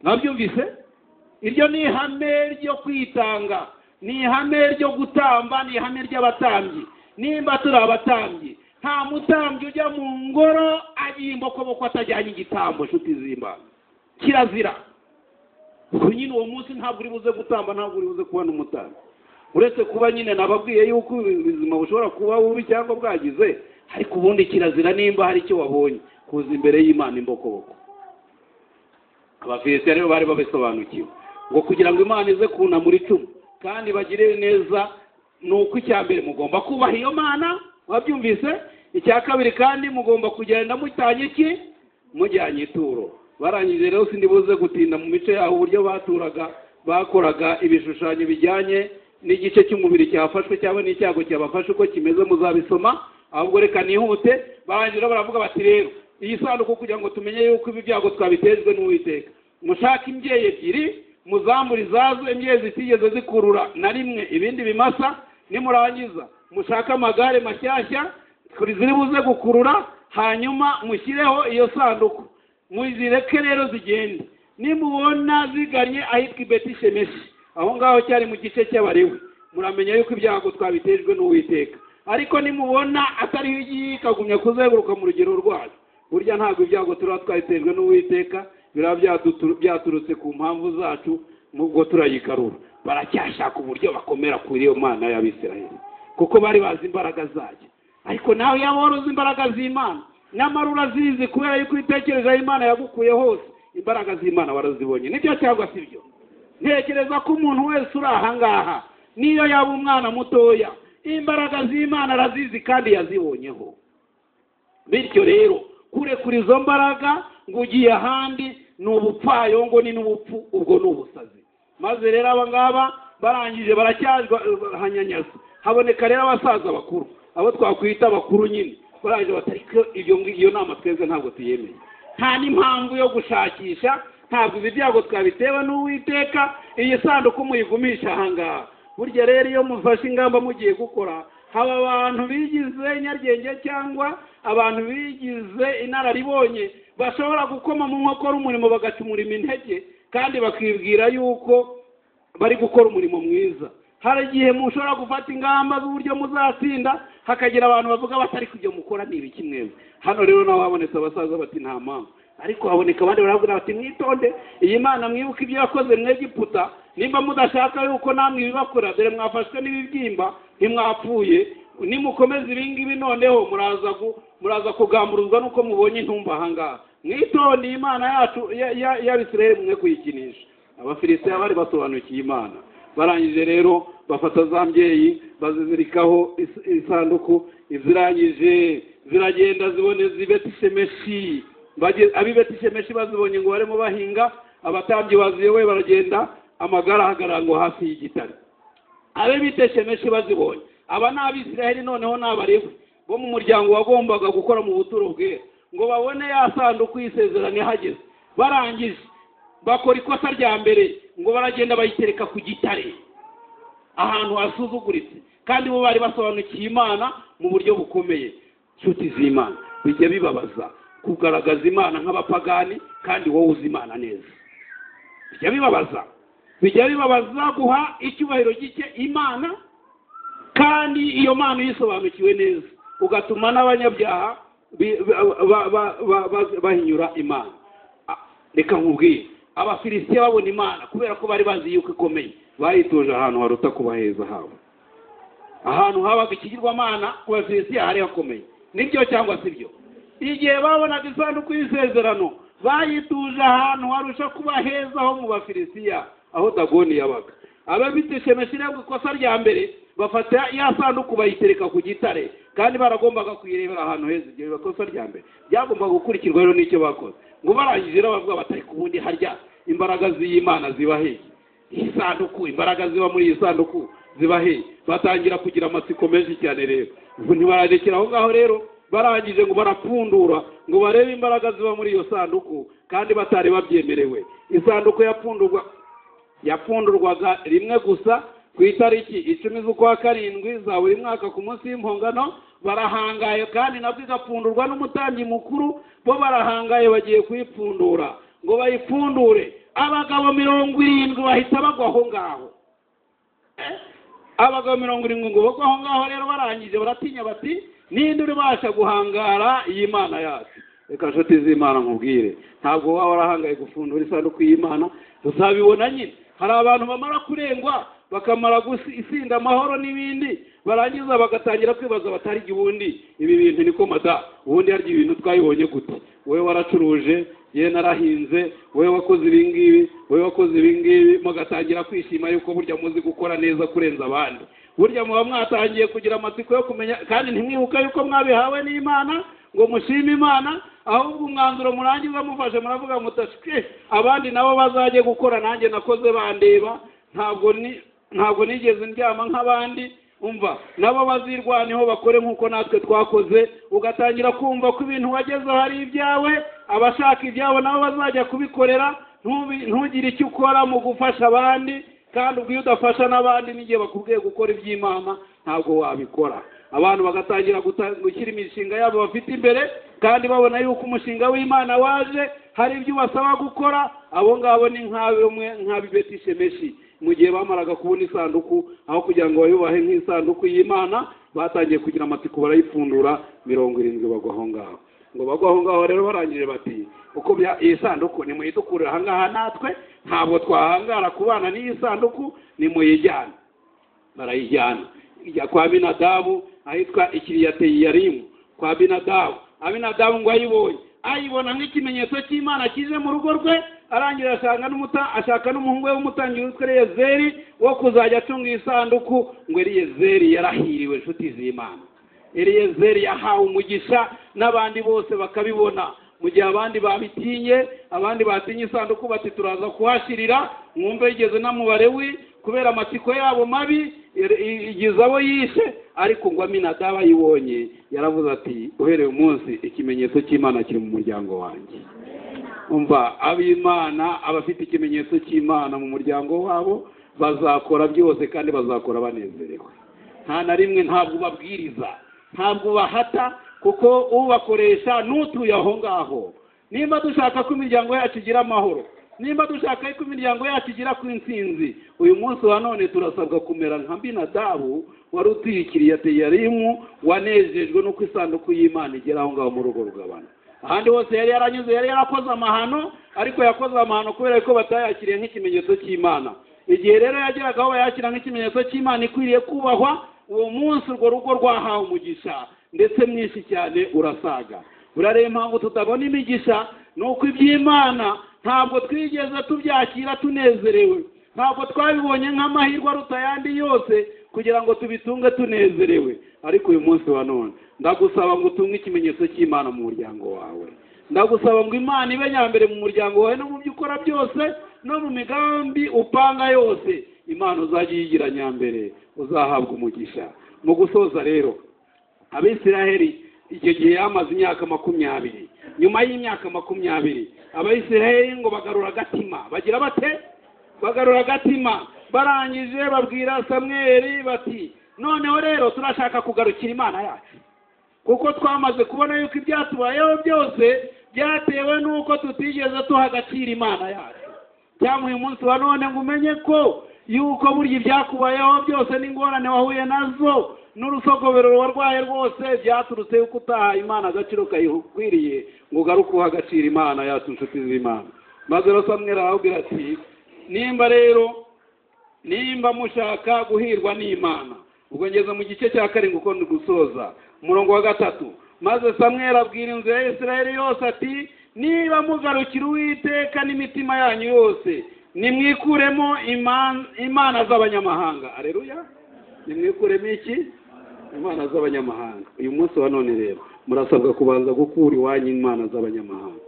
Nabyumvise? Iryo ni ihame ryo kwitanga, ni ihame ryo gutamba, ni ihame ry'abatambyi. Nimba turi abatambyi, nta mutambyi ujya mu ngoro agiye imbokoboko atajyanye igitambo, nshuti z'Imana. Kirazira. Ubwo nyine uwo munsi ntabwo uri buze gutamba, ntabwo uri buze kubona umutambyi. Uretse kuba nyine nababwiye yuko ubuzima bushobora kuba bubi cyangwa bwagize, ariko ubundi kirazira nimba hari icyo wabonye kuza imbere y'Imana imbokoboko. Abafilisitiya rero bari babisobanukiwe ngo kugira ngo Imana ize kunamura icumu kandi bagire neza, ni uko icya mbere mugomba kubaha iyo Mana, wabyumvise? Icya kabiri kandi mugomba kugenda mujyanye iki? Mujyanye ituro. Barangije rero sindi buze gutinda mu mico yaho uburyo baturaga, bakoraga ibishushanyo bijyanye n'igice cy'umubiri cyafashwe cyangwa n'icyago cyabafashe uko kimeze muzabisoma. Ahubwo reka nihute. Barangira baravuga bati rero iyi sanduku kugira ngo tumenye yuko ibi byago twabitejwe n'Uwiteka, mushake imbyeyi ebyiri muzamure izazo, imbyeyi zitigeze zikurura na rimwe ibindi bimasa. Nimurangiza mushake amagare mashyashya ziri buze gukurura, hanyuma mushyireho iyo sanduku, muzireke rero zigende. Nimubona ziganye ahitwa i Betishemeshi, aho ngaho cyari mu gice cy'Abalewi, muramenya yuko ibyago twabitejwe n'Uwiteka. Ariko nimubona atariho igiye ikagumya kuzenguruka mu rugero rwayo, burya ntabwo ibyago tuba twabitejwe n'Uwiteka, biraba byaturutse ku mpamvu zacu, nubwo turayigarura. Baracyashaka uburyo bakomera kuri iyo Mana y'Abisirayeli, kuko bari bazi imbaraga zayo. Ariko nawe yaba wari uzi imbaraga z'Imana, nyamara urazizi kubera yuko ibitekerezo Imana yagukuye hose, imbaraga z'Imana warazibonye. Nibyo cyangwa si byo? Ntekereza ko umuntu wese uri aha ngaha, niyo yaba umwana mutoya, imbaraga z'Imana arazizi kandi yazibonyeho. Bityo rero kurekura izo mbaraga ngo ugiye ahandi ni ubupfayongo, ni n'ubupfu, ubwo ni ubusazi. Maze rero aba ngaba barangije baracyajwa hanyanyaza, haboneka rero abasaza bakuru, abo twakwita bakuru nyine, barangije batari iyo nama twebwe ntabwo tuyemeye, nta n'impamvu yo gushakisha, ntabwo ibi byago twabitewe n'Uwiteka, iyi sanduku muyigumisha aha ngaha. Burya rero iyo mufashe ingamba mugiye gukora, haba abantu bigize nyaryenge cyangwa abantu bigize inararibonye bashobora gukoma mu nkokora umurimo bagaca umurimo intege, kandi bakibwira yuko bari gukora umurimo mwiza. Hari igihe mushobora gufata ingamba z'uburyo muzatsinda, hakagira abantu bavuga batari kujya mukora ni ibiki mwebwe. Hano rero naho habonetse abasaza bati nta mpamvu, ariko haboneka abandi baravuga bati mwitonde, iyi Mana mwibuke ibyo yakoze mwegiputa, nimba mudashaka yuko namwe ibibakora, dore mwafashwe n'ibibyimba ntimwapfuye, nimukomeza ibingibi noneho muraza kugamburuzwa nuko mubonye intumba aha ngaha. Mwitonde, iyi Mana yacu y'Abisirayeli mwe kuyikinisha. Abafilisitiya bari basobanukiye Imana. Barangije rero bafata za mbyeyi bazizirikaho isanduku, izirangije ziragenda ziboneza i Betishemeshi. Ab'i Betishemeshi bazibonye ngo barimo bahinga, abatambyi baziyoboye baragenda, amagare ahagarara ngo hafi y'igitare. Ab'i Betishemeshi bazibonye, aba ni Abisirayeli noneho ni Abalewi bo mu muryango wagombaga gukora mu buturo bwera, ngo babone ya sanduku y'isezerano ihageze. Barangije bakora ikosa rya mbere, ngo baragenda bayitereka ku gitare ahantu hasuzuguritse, kandi bo bari basobanukiye Imana mu buryo bukomeye. Nshuti z'Imana, bijya bibabaza kugaragaza Imana nk'abapagani kandi wowe uzi Imana neza. Bijya bibabaza, bijya bibabaza guha icyubahiro gike Imana kandi iyo Mana uyisobanukiwe neza, ugatuma n'abanyabyaha bahinyura Imana. Reka nkubwire, Abafilisitiya babona Imana kubera ko bari bazi yuko ikomeye, bayituje ahantu haruta kubaheza habo, ahantu habaga ikigirwamana ku Bafilisitiya hari hakomeye. Nibyo cyangwa si byo? Igihe babonaga isanduku y'isezerano, bayituje ahantu harusha kuba heza ho mu Bafilisitiya, aho Dagoni yabaga. Ababiteshemeshi rero ikosa rya mbere, bafata ya sanduku bayitereka ku gitare, kandi baragombaga kuyirebera ahantu heza. Ibyo ikosa rya mbere byagombaga gukurikirwa rero n'icyo bakoze. Ngo barangije rero bavuga batari ku bundi harya imbaraga z'Imana ziba hehe, iyi sanduku imbaraga ziba muri iyi sanduku ziba hehe. Batangira kugira amatsiko menshi cyane rero, ubwo ntibarekera aho ngaho rero, barangije ngo barapfundura ngo barebe imbaraga ziba muri iyo sanduku, kandi batari babyemerewe. Isanduku yapfundurwaga rimwe gusa ku itariki 10 z'ukwa 7 za buri mwaka ku munsi w'impongano. Barahangaye, kandi nabwo igapfundurwa n'umutambyi mukuru. Bo barahangaye bagiye kuyipfundura, ngo bayipfundure, abagabo 70 bahita bagwa aho ngaho. Abagabo 70 ngo bagwa aho ngaho rero, barangije baratinya bati ninde uribasha guhangara iyi Mana yacu? Reka nshuti z'Imana nkubwire, ntabwo waba warahangaye gufundura isanduku y'Imana, uzabibona nyine. Hari abantu bamara kurengwa bakamara gusinda amahoro n'ibindi, barangiza bagatangira kwibaza batari ubundi ibi bintu niko mada, ubundi harya ibintu twayibonye gute? Wowe waracuruje, ye narahinze, wowe wakoze ibi ngibi, wowe wakoze ibi ngibi, mugatangira kwishima yuko burya muzi gukora neza kurenza abandi. Burya muba mwatangiye kugira amatsiko yo kumenya, kandi ntimwibuka yuko mwabihawe n'Imana ngo mushime Imana, ahubwo umwanzuro murangiza mufashe muravuga mutashike abandi nabo bazajye gukora, nanjye nakoze bandeba, ntabwo ni Ntabwo nigeze ndyama nk'abandi. Umva, nabo bazirwaneho bakore nk'uko natwe twakoze. Ugatangira kumva ko ibintu wagezeho ari ibyawe, abashaka ibyabo nabo bazajya kubikorera. Ntugire icyo ukora mu gufasha abandi, kandi ubwo iyo udafasha n'abandi n'igihe bakubwiye gukora iby'Imana ntabwo wabikora. Abantu bagatangira gushyira imishinga yabo bafite imbere, kandi babona yuko umushinga w'Imana waje hari ibyo ubasaba gukora. Abo ngabo ni nk'ab'i Betishemeshi. Mu gihe bamaraga kubona isanduku, aho kugira ngo bayubahe nk'isanduku y'Imana, batangiye kugira amatsiko barayipfundura, 70 bagwa aho ngaho. Ngo bagwa aho ngaho rero barangije bati uko iyi sanduku nimuyidukurira aha ngaha, natwe ntabwo twahangara kubana n'iyi sanduku, nimuyijyane. Barayijyana ijya kwa Abinadabu ahitwa Ikiriyateyarimu kwa Abinadabu. Abinadabu ngo ayibonye, ayibona nk'ikimenyetso cy'Imana kije mu rugo rwe. Arangira ashaka n'umuhungu we w'umutambyi witwa Eliyezeri wo kuzajya acunga isanduku. Ngo Eliyezeri yarahiriwe, inshuti z'Imana. Eliyezeri yahawe umugisha n'abandi bose bakabibona. Mu gihe abandi babitinye, abandi batinye isanduku bati turaza kuhashirira, mwumve yigeze n'amubare we kubera amatsiko yabo mabi igize abo yishe. Ariko ngo Aminadabu ayibonye yaravuze ati uhereye umunsi ikimenyetso cy'Imana kiri mu muryango wanjye. Umva, ab'Imana abafite ikimenyetso cy'Imana mu muryango wabo bazakora byose kandi bazakora banezerewe. Nta na rimwe ntabwo ubabwiriza, ntabwo ubahata, kuko ubakoresha n'utuye aho ngaho. Nimba dushaka ko imiryango yacu igira amahoro, nimba dushaka ko imiryango yacu igira ku intsinzi, uyu munsi wa none turasabwa kumera nka Abinadabu wari utuye Ikiriyateyarimu, wanejejwe n'uko isanduku y'Imana igera aho ngaho mu rugo rugabano. Ahandi hose yari yaranyuze, yari yarakoze amahano, ariko yakoze amahano kubera ko batayakiriye nk'ikimenyetso cy'Imana. Igihe rero yageraga aho bayakira nk'ikimenyetso cy'Imana ikwiriye kubahwa, uwo munsi urwo rugo rwahawe umugisha ndetse mwinshi cyane urasaga. Burareba impamvu tutabona imigisha ni uko iby'Imana ntabwo twigeze tubyakira tunezerewe, ntabwo twabibonye nk'amahirwe aruta ayandi yose kugira ngo tubitunge tunezerewe. Ariko uyu munsi wa none ndagusaba ngo utunge ikimenyetso cy'Imana mu muryango wawe. Ndagusaba ngo Imana ibe nyambere mu muryango wawe no mu byo ukora byose no mu migambi upanga yose. Imana uzajya uyigira nyambere, uzahabwa umugisha. Mu gusoza rero, Abisiraheli icyo gihe yamaze imyaka 20. Nyuma y'imyaka 20 Abisiraheli ngo bagarura agatima. Bagira bate? Bagarura agatima. Barangije babwira Samweli bati noneho rero turashaka kugarukira Imana yacu, kuko twamaze kubona yuko ibyatubayeho byose byatewe n'uko tutigeze tuha agaciro Imana yacu. Cyangwa uyu munsi wa none ngo umenye ko yuko burya ibyakubayeho byose n'ingorane wahuye nazo n'urusogobero warwaye rwose byaturutse yuko utaha Imana agaciro kayikwiriye, ngo ugaruke uha agaciro Imana yacu, inshuti z'Imana. Maze rero Samweli arababwira ati nimba rero nimba mushaka guhirwa n'Imana. Ubwo ngeze mu gice cya 7 uko ndi gusoza, umurongo wa 3. Maze Samweli abwira inzu ya Isirayeli yose ati niba mugarukira Uwiteka n'imitima yanyu yose, nimwikuremo imana z'abanyamahanga. Aleluya! Nimwikuremo iki? Imana z'abanyamahanga. Uyu munsi wa none rero murasabwa kubanza gukura iwanyu imana z'abanyamahanga.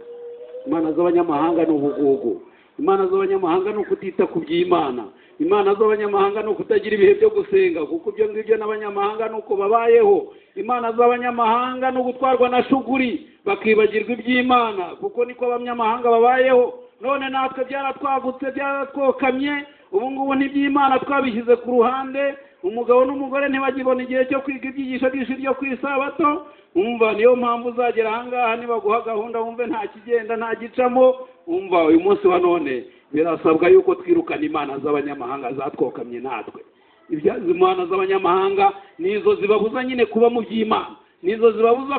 Imana z'abanyamahanga ni ubugugu. Imana z'abanyamahanga ni ukutita ku by'Imana. Imana z'abanyamahanga ni ukutagira ibihe byo gusenga, kuko ibyo ngibyo n'abanyamahanga ni uko babayeho. Imana z'abanyamahanga ni ugutwarwa na shuguri bakibagirwa iby'Imana, kuko niko abanyamahanga babayeho. None natwe byaratwagutse, byaratwokamye, ubu ngubu n'iby'Imana twabishyize ku ruhande. Umugabo n'umugore ntibagibona igihe cyo kwiga ibyigisho by'ishuri ryo ku isabato. Umva, niyo mpamvu uzagera aha ngaha nibaguha gahunda wumve nta kigenda nta gicamo. Umva, uyu munsi wa none birasabwa yuko twirukana imana z'abanyamahanga zatwokamye natwe. Imana z'abanyamahanga nizo zibabuza nyine kuba mu by'Imana, nizo zibabuza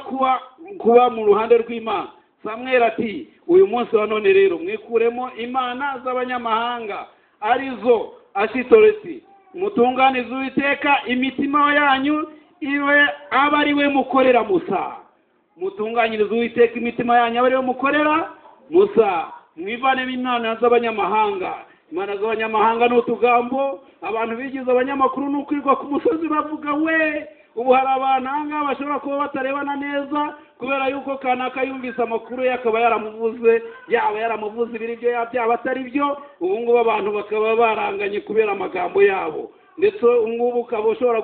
kuba mu ruhande rw'Imana. Samweli ati uyu munsi wa none rero mwikuremo imana z'abanyamahanga arizo Ashitoreti, mutunganize Uwiteka imitima yanyu iwe aba ari we mukorera Musa. Mutunganyirize Uwiteka imitima yanyu aba ari we mukorera Musa. Mwivanemo imana z'abanyamahanga. Imana z'abanyamahanga ni utugambo abantu bigize abanyamakuru ni ukwirwa ku musozi bavuga we. Ubu hari abantu aha ngaha bashobora kuba batarebana neza kubera yuko kanaka yumvise amakuru ye akaba yaramuvuze, yaba yaramuvuze ibiri byo byaba atari byo. Ubu ngubu abantu bakaba baranganye kubera amagambo yabo. Ndetse ngubu ukaba ushobora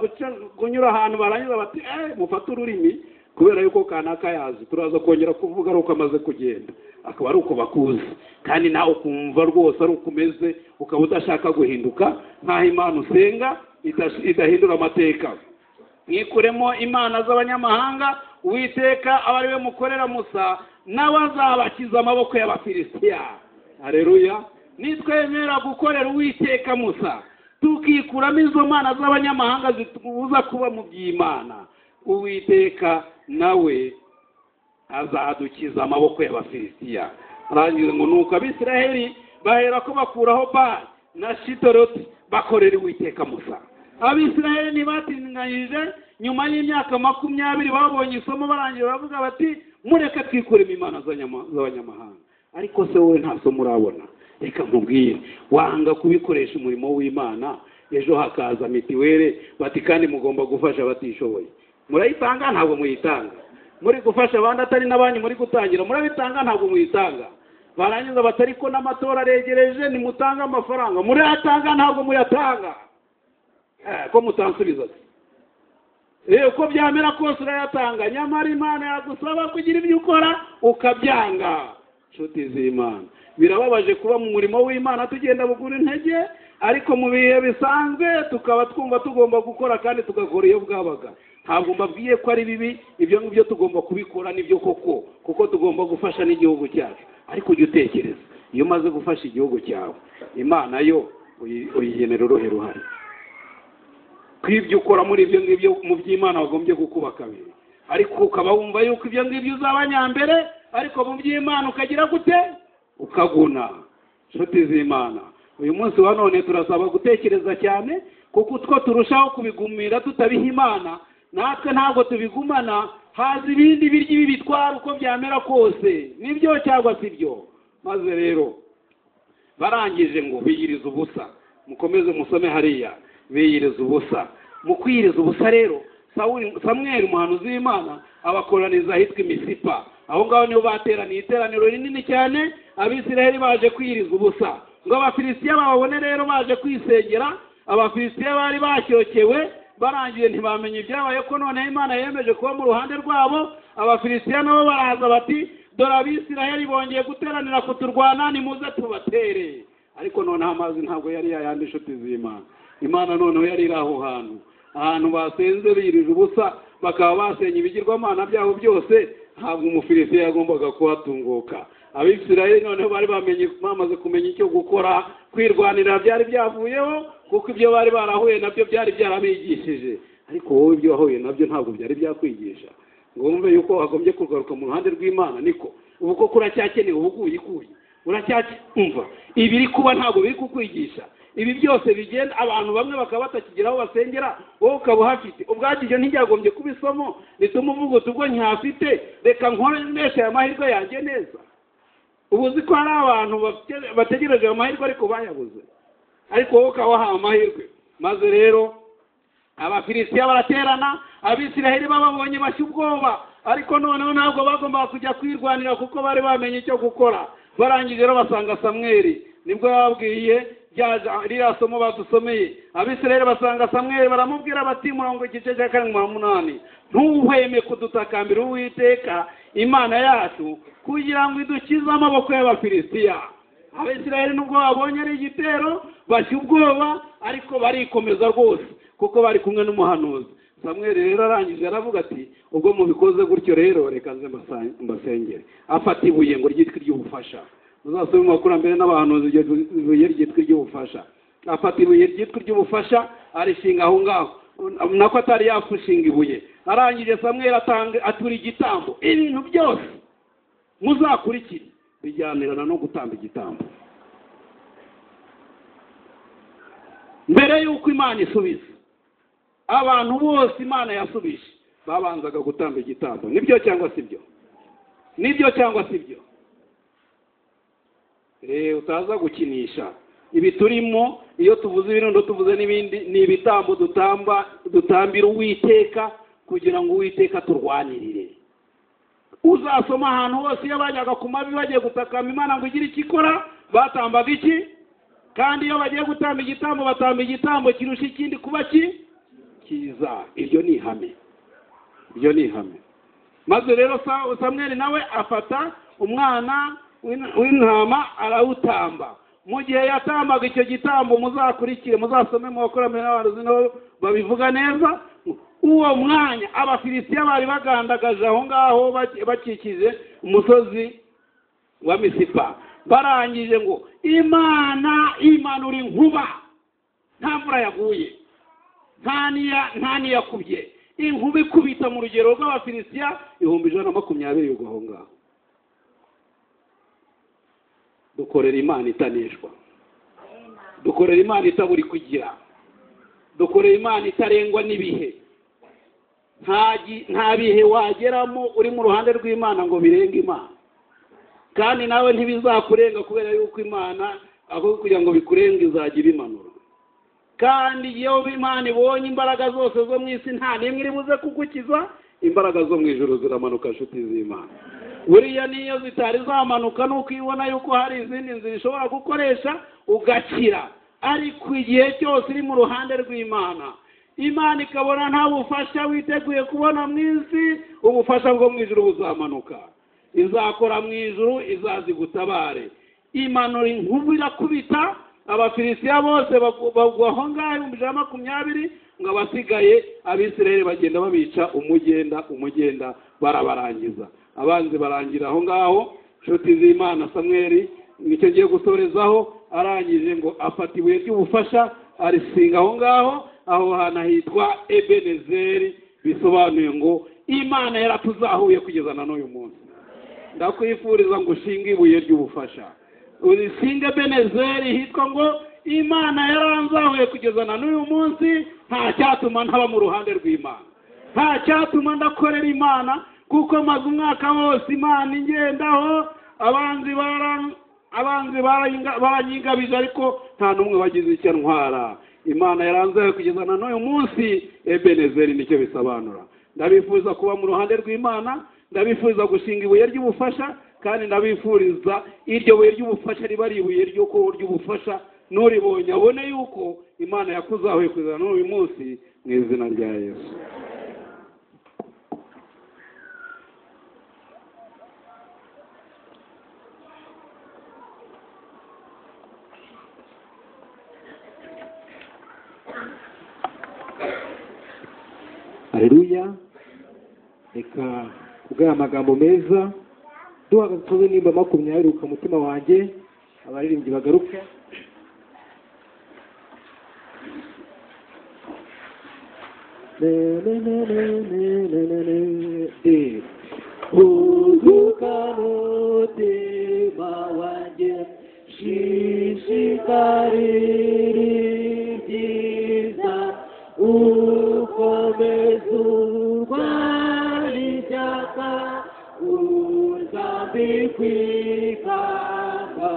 kunyura ahantu barangiza bati mufate ururimi kubera yuko kanaka yazi, turaza kongera kuvuga ari uko amaze kugenda, akaba ari uko bakuzi, kandi nawe ukumva rwose ari uko umeze, ukaba udashaka guhinduka, nk'aho Imana usenga idahindura amateka. Mwikuremo imana z'abanyamahanga, Uwiteka aba ari we mukorera Musa, nawe azabakiza amaboko y'Abafilisitiya. Haleluya! Nitwemera gukorera Uwiteka Musa, tukikuramo izo mana z'abanyamahanga zitubuza kuba mu by'Imana, Uwiteka nawe azadukiza amaboko y'Abafilisitiya. Arangiza ngo nuko Abisiraheli bahera ko bakuraho Baali na Shitoroti, bakorera Uwiteka Musa. Abisiraheli ntibatinganyije, nyuma y'imyaka 20 babonye isomo, barangiye baravuga bati mureke twikuremo imana z'abanyamahanga. Ariko se wowe nta somo urabona? Reka nkubwire, wanga kubikoresha umurimo w'Imana, ejo hakaza mitiwere bati kandi mugomba gufasha abatishoboye. Murayitanga? Ntabwo muyitanga. Muri gufasha abandi atari n'abanyu muri gutangira, murabitanga? Ntabwo muyitanga. Barangiza batari ko n'amatora aregereje, nimutanga amafaranga. Murayatanga? Ntabwo muyatanga. Ko mutansubiza se? Uko byamera kose urayatanga, nyamara Imana yagusaba kugira ibyo ukora ukabyanga. Nshuti z'Imana, birababaje kuba mu murimo w'Imana tugenda bugura intege, ariko mu bihe bisanzwe tukaba twumva tugomba gukora kandi tugakora iyo bwabaga. Ntabwo mbabwiye ko ari bibi, ibyo ngibyo tugomba kubikora nibyo koko, kuko tugomba gufasha n'igihugu cyacu. Ariko ujye utekereza, iyo umaze gufasha igihugu cyawe, Imana yo uyigenera uruhe ruhare? Kwibyo ukora muri ibyo ngibyo mu by'Imana wagombye gukuba kabiri, ariko ukaba wumva yuko ibyo ngibyo uzaba nyambere, ariko mu by'Imana ukagira gute? Ukaguna. Nshuti z'Imana, uyu munsi wa none turasaba gutekereza cyane, kuko utwo turushaho kubigumira tutabiha Imana, natwe ntabwo tubigumana, haza ibindi biryo bitwara uko byamera kose, nibyo cyangwa si byo. Maze rero barangije ngo biyiriza ubusa. Mukomeze musome hariya, biyiriza ubusa. Mu kwiyiriza ubusa rero, Samweli umuhanuzi w'Imana abakoraniza ahitwa Imisipa. Aho ngaho niho bateraniye iteraniro rinini cyane, Abisiraheli baje kwiyiriza ubusa. Ngo Abafilisitiya bababone rero baje kwisengera, Abafilisitiya bari bashyokewe, barangiye ntibamenye ibyabaye ko noneho Imana yemeje kuba mu ruhande rwabo. Abafilisitiya nabo baraza bati dore Abisiraheli bongeye guteranira kuturwana, nimuze tubatere. Ariko noneho amazi ntabwo yari yayandi, inshuti z'Imana. Imana noneho yari iri aho hantu, ahantu basenze birije ubusa, bakaba basenye ibigirwamana byabo byose, ntabwo Umufilisitiya yagombaga kuhatunguka. Abisiraheli noneho bari bamenye, bamaze kumenya icyo gukora, kwirwanira byari byavuyeho, kuko ibyo bari barahuye nabyo byari byarabigishije. Ariko wowe ibyo wahuye nabyo ntabwo byari byakwigisha ngo wumve yuko wagombye kugaruka mu ruhande rw'Imana. Niko ubu koko uracyakeneye ubuguyiguye, uracyumva ibiri kuba ntabwo biri kukwigisha. Ibi byose bigenda abantu bamwe bakaba batakigeraho basengera, wowe ukaba uhafite. Ubwacyo ibyo ntibyagombye kuba isomo rituma uvuga uti ubwo ntihafite, reka nkoreshe aya mahirwe yanjye neza. Ubu uzi ko hari abantu bategereje ayo mahirwe ariko bayabuze, ariko wowe ukaba wahawe amahirwe. Maze rero Abafilisitiya baraterana, Abisiraheli bababonye bashya ubwoba, ariko noneho ntabwo bagombaga kujya kwirwanira kuko bari bamenye icyo gukora. Barangije rero basanga Samweli, nibwo yababwiye ririya somo badusomeye. Abisiraheli basanga Samweli baramubwira bati, murongo igice cya 7:8, ntuhweme kudutakambira Uwiteka Imana yacu kugira ngo idukize amaboko y'Abafilisitiya. Abisiraheli nubwo babonye ari igitero bashya ubwoba, ariko barikomeza rwose kuko bari kumwe n'umuhanuzi. Samweli rero arangije aravuga ati ubwo mubikoze gutyo rero reka nze mbasengere. Afata ibuye ngo ryitwa iry'ubufasha. Muzasome mu bakurambere n'abahanuzi iryo buye ryitwa iry'ubufasha. Afata ibuye ryitwa iry'ubufasha arishinga aho ngaho, nako atari yafushinga ibuye. Arangije Samweli atanga atura igitambo. Ibintu byose muzakurikire bijyanirana no gutamba igitambo. Mbere y'uko Imana isubiza, abantu bose Imana yasubije babanzaga gutamba igitambo. Nibyo cyangwa si byo? Nibyo cyangwa si byo? Utaza gukinisha ibi turimo. Iyo tuvuze ibirundo tuvuze n'ibindi, ni ibitambo dutamba, dutambira Uwiteka kugira ngo Uwiteka turwanirire. Uzasoma ahantu hose iyo bajyaga ku mavi bagiye gutakamba Imana ngo igire icyo ikora, batambaga iki? Kandi iyo bagiye gutamba igitambo, batamba igitambo kirusha ikindi kuba cyiza. Iryo ni ihame, iryo ni ihame. Maze rero Samweli nawe afata umwana w'intama arawutamba. Mu gihe yatambaga icyo gitambo, muzakurikire, muzasome mu bakurambere n'abahanuzi niho babivuga neza. Uwo mwanya Abafilisitiya bari bagandagaje aho ngaho bakikije umusozi wa Misipa. Barangije ngo Imana imanura inkuba, nta mvura yaguye, nta niyakubye, inkuba ikubita mu rugero rw'Abafilisitiya 120,000 bigwa aho ngaho. Dukorera Imana itaneshwa, dukorera Imana itaburi kugira, dukorera Imana itarengwa n'ibihe. Nta bihe wageramo uri mu ruhande rw'Imana ngo birenge Imana, kandi nawe ntibizakurenga, kubera yuko Imana aho kugira ngo bikurenge izajya ibimanura. Kandi iyo Imana ibonye imbaraga zose zo mu isi nta n'imwe iri buze kugukiza, imbaraga zo mu ijuru ziramanuka, nshuti z'Imana. Buriya niyo zitari zamanuka nuko ibona yuko hari izindi nzira ishobora gukoresha ugakira, ariko igihe cyose uri mu ruhande rw'Imana, Imana ikabona nta bufasha witeguye kubona mu isi, ubufasha bwo mu ijuru buzamanuka. Izakora mu ijuru, izazigutabare. Imanura inkuba irakubita Abafilisitiya bose bagwa aho ngaho 120,000, ngo abasigaye Abisirayeli bagenda babica umugenda umugenda, barabarangiza. Abanzi barangira aho ngaho. Nshuti z'Imana, Samweli nicyo ngiye gusorezaho, arangije ngo afata ibuye ry'ubufasha arisinga aho ngaho. Aho hantu hitwa Ebenezeri, bisobanuye ngo Imana yaratuzahuye kugeza na n'uyu munsi. Ndakwifuriza ngo ushinge ibuye ry'ubufasha, urisinge Ebenezeri, hitwa ngo Imana yaranzahuye kugeza na n'uyu munsi. Nta cyatuma ntaba mu ruhande rw'Imana, nta cyatuma ndakorera Imana, kuko maze umwaka wose Imana ingendaho. Abanzi baranyingabije, ariko nta n'umwe wagize icyo ntwara. Imana yaranzahuye kugeza na n'uyu munsi. Ebenezeri nicyo bisobanura. Ndabifuza kuba mu ruhande rw'Imana, ndabifuza gushinga ibuye ry'ubufasha, kandi ndabifuriza iryo buye ry'ubufasha riba ari ibuye ry'ubufasha, n'uribonye abone yuko Imana yakuzahuye kugeza n'uyu munsi, mu izina rya Yesu. Haleluya. Reka kubwira amagambo meza duhagaze tuze nimba 20 ku mutima wanjye, abaririmbyi bagaruke. Huguka mutima wanjye, shishikarira ibyiza, ukomeze urwane ishyaka, uzambikwe ikamba,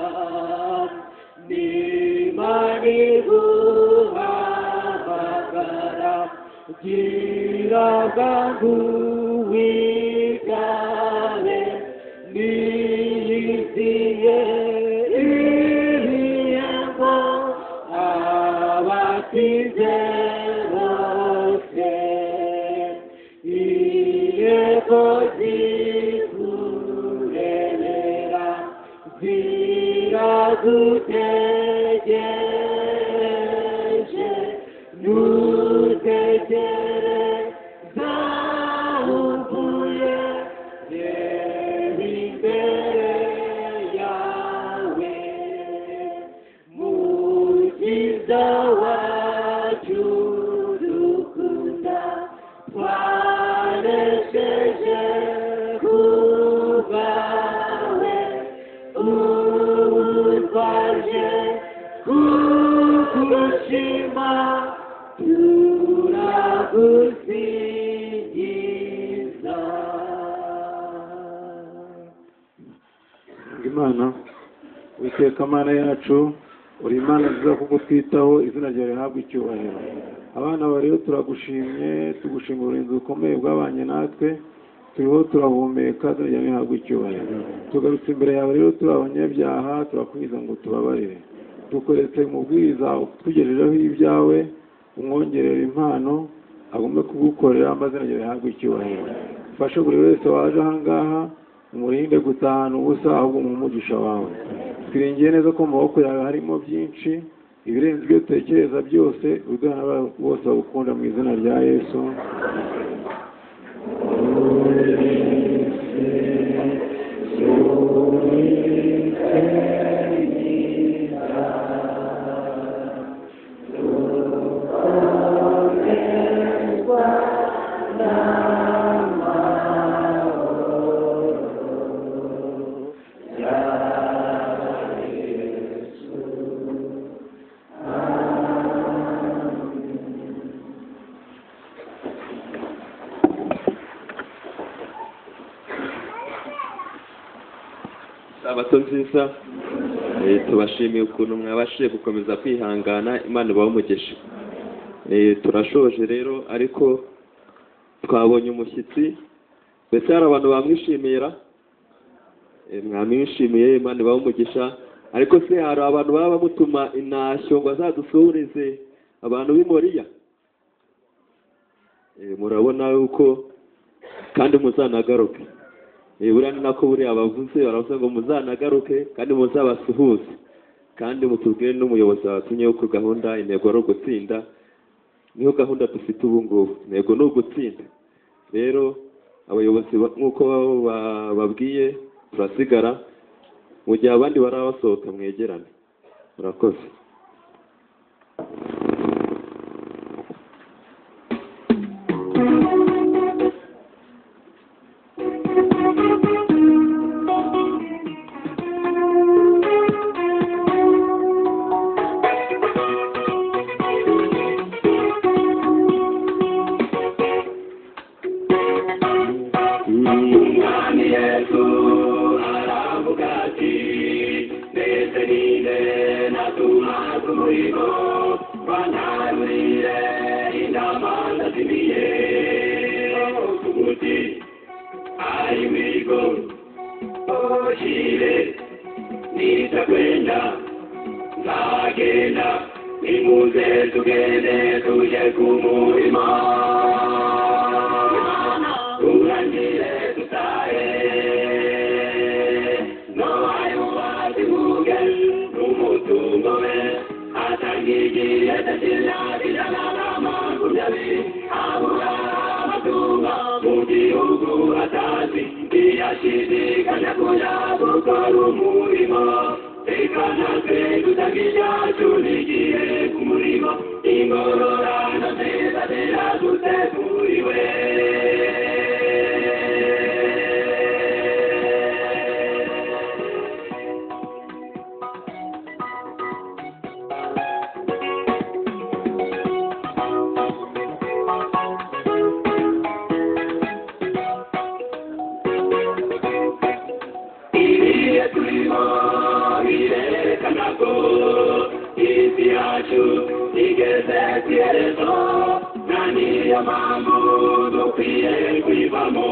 n'Imana iguhamagara, gira bwangu witabe, niyiziye ibihembo abatsinze bose. Intego zikurebera ziragutegereje, nutegereza uvuye, reba imbere yawe, Mukiza wacu dukunda, twanesheje kubwawe, ubu twaje kugushima, turagusingiza. Imana, Uwiteka Mana yacu, uri Imana nziza kuko twitaho, izina ryawe rihabwe icyubahiro. Abana bawe rero turagushimye, tugushima uburinzi bukomeye bwabanye natwe, turiho turahumeka, izina ryawe rihabwe icyubahiro. Tugarutse imbere yawe rero turi abanyabyaha, turakwinginze ngo tubabarire. Tukoretse umubwiriza utugejejeho ibyawe, umwongerera impano agomba kugukorera, amazina yawe ahabwe icyubahiro. Ufashe buri wese waje aha ngaha, umurinde gutahana ubusa, ahubwo umuhe umugisha wawe. Twiringiye neza ko mu maboko yawe harimo byinshi, ibirenze ibyo dutekereza byose, uduha n'abantu bose bagukunda mu izina rya Yesu. Sabato nziza. Tubashimiye ukuntu mwabashije gukomeza kwihangana, Imana ibahe umugisha. Turashoje rero, ariko twabonye umushyitsi. Mbese hari abantu bamwishimira? Mwamwishimiye, Imana ibahe umugisha. Ariko se hari abantu baba bamutuma intashyo ngo azadusuhurize abantu b'i Moriya? Murabona yuko kandi muzanagaruke. Buriya ni nako buriya bavuze, baravuze ngo muzanagaruke kandi muzabasuhuze, kandi mutubwire n'umuyobozi wabatumye yuko gahunda, intego ari ugutsinda. Niyo gahunda dufite ubu ngubu, intego ni ugutsinda. Rero abayobozi nk'uko bababwiye, turasigara mu gihe abandi barabasohoka, mwegerane. Murakoze. Umwami Yesu aravuga ati, mbese ninde natuma ku murimo bantarurire intama ndazimiye? Uti ari migo oshire nitakwenda, nzagenda, nimuze tugende tuje ku murimo, turangire dutahe. Nowa yubatse inkuge n'umutungo we, atangiye cy'imyaka 120, abura amatungo mu gihugu atazi, ntiyashidikanya kujya gukora umurimo. Reka natwe dutanga ibyacu n'igihe ku murimo, ingororano nziza ziraduteguriwe. Ibihe turimo birerekana ko isi yacu igeze ku iherezo, na niyo mpamvu dukwiye kuyivamo.